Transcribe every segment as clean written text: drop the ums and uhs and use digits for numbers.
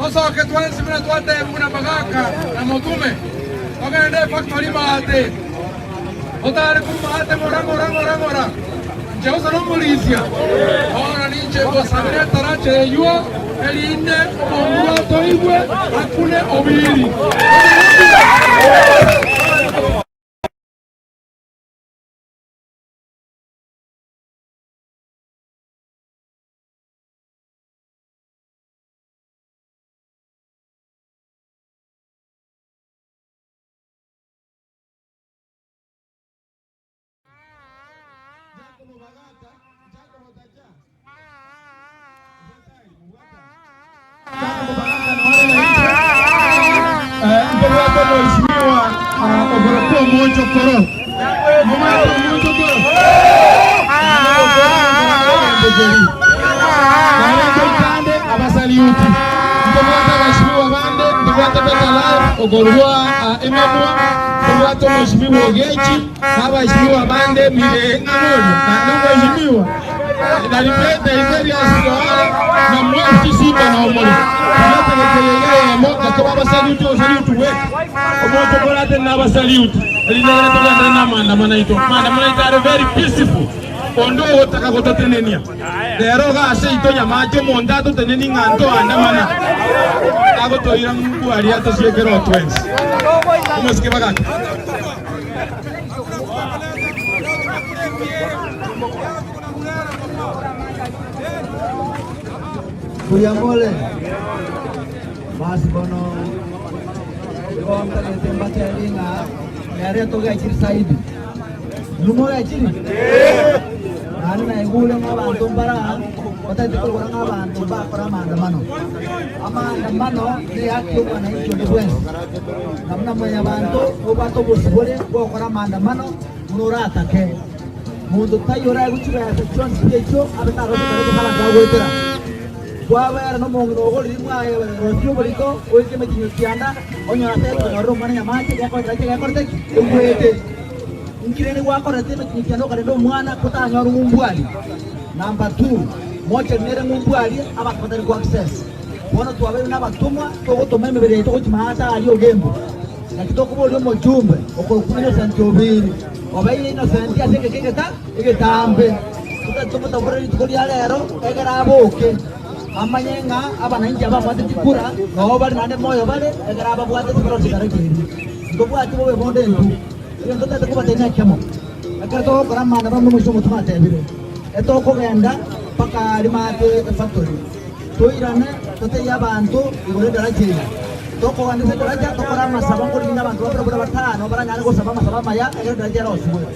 Tosoke twensi buna twatebigwa na Bagaka na Motume, togende efactory maate, totare korwa maate ng'ora ng'ora ng'ora ng'ora. Inche gose nomorisia, bono ninche ngosabera etaracha eyio, erinde omomura atoigwe akune obiiri. Ntobwate omweshimiwa okorokwa omonchokoro. Momanyete omonchokoro? Naende toikande abasaliuti. Ntobwate abashimiwa bande, ntobwate Better Life okorwa Emenwa, ntobwate omweshimiwa Ogechi, na abashimiwa bande mire ng'ang'e oria, naende omweshimiwa Naribeta Iberias Noare na mwensi Simba na Omore. Tigategete yaiga eyemo gatoba abasaliuti osaliuti bweka. Omonto korate nabasaliuti erinde egere togenderere namaandamano aito. Amaandamano aito are very peaceful. Onde ogotaka gototenenia rero iga ase ito nyamache omonto atoteneni ng'a ntoandamana agotoira ng'umbu aria atosiekere otwensi. Omosike bagaka. Mbuya more? Basi bono igo ntagete mbatebi ng'a nere togechiri saidi. Inwe mogechiri? Naende naigure ng'a abanto mbare aa batagete kogora ng'a abanto mbakore amaandamano. Amaandamano neyaki y'omwananchi onde bwensi. Na buna mwanyabanto nobwate obosibore bwa gokora amaandamano buna oratake. Monto taiyo oraegwe chibesa chionsi pi echio abe taroche kare gose abanto bagoetera. Kwabera nomong'ina ogorire mwaye rosie oborito oike emetinyo kianda onyore ase konyorera omwana nyamache gekorete ki gekorete ki egwete. Inki rende gwakorete emetinyo kianda okarenda omwana kotanyore ng'umbu aria. Number two, mochari nere ng'umbu aria abanto batari ko access. Bono twabeire nabatomwa togotoma emebere yaito gochia maate aria ogembo. Naki tokoboria omochumbe okorokwa Innocent Obiri, obeire Innocent ase egeka egeta egetambe, totari tomotaborere rituko ria rero, egere aboke, amanye ng'a abananchi aba bamwate chikura noo bare naende moyo bare, egere ababwate ase barore chidaraka eria. Ntobwati bobe bonde intwe. Egento totagete kobatebia nekemo, ekero togokora amaandamano buna omoisia omotume atebire, etokogenda mpaka aria maate efactory. Toirane totebie abanto igoro y'edaraja eye. Tokogenda ase edaraja tokore amasabo nkoriginda abanto babere buna batano baranyare gosaba amasabo amaya ekero edaraja erosigwe.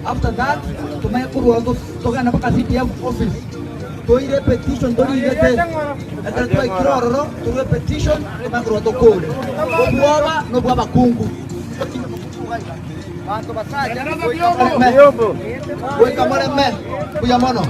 After that tomanye korwa ororo togende mpaka CDF office toire epetition torigete. Ekero twaikire ororo torue epetition tomanye korwa tokore. Obwoba nobwa abakungu. Banto basacha goika moreme, goika moreme buya mono.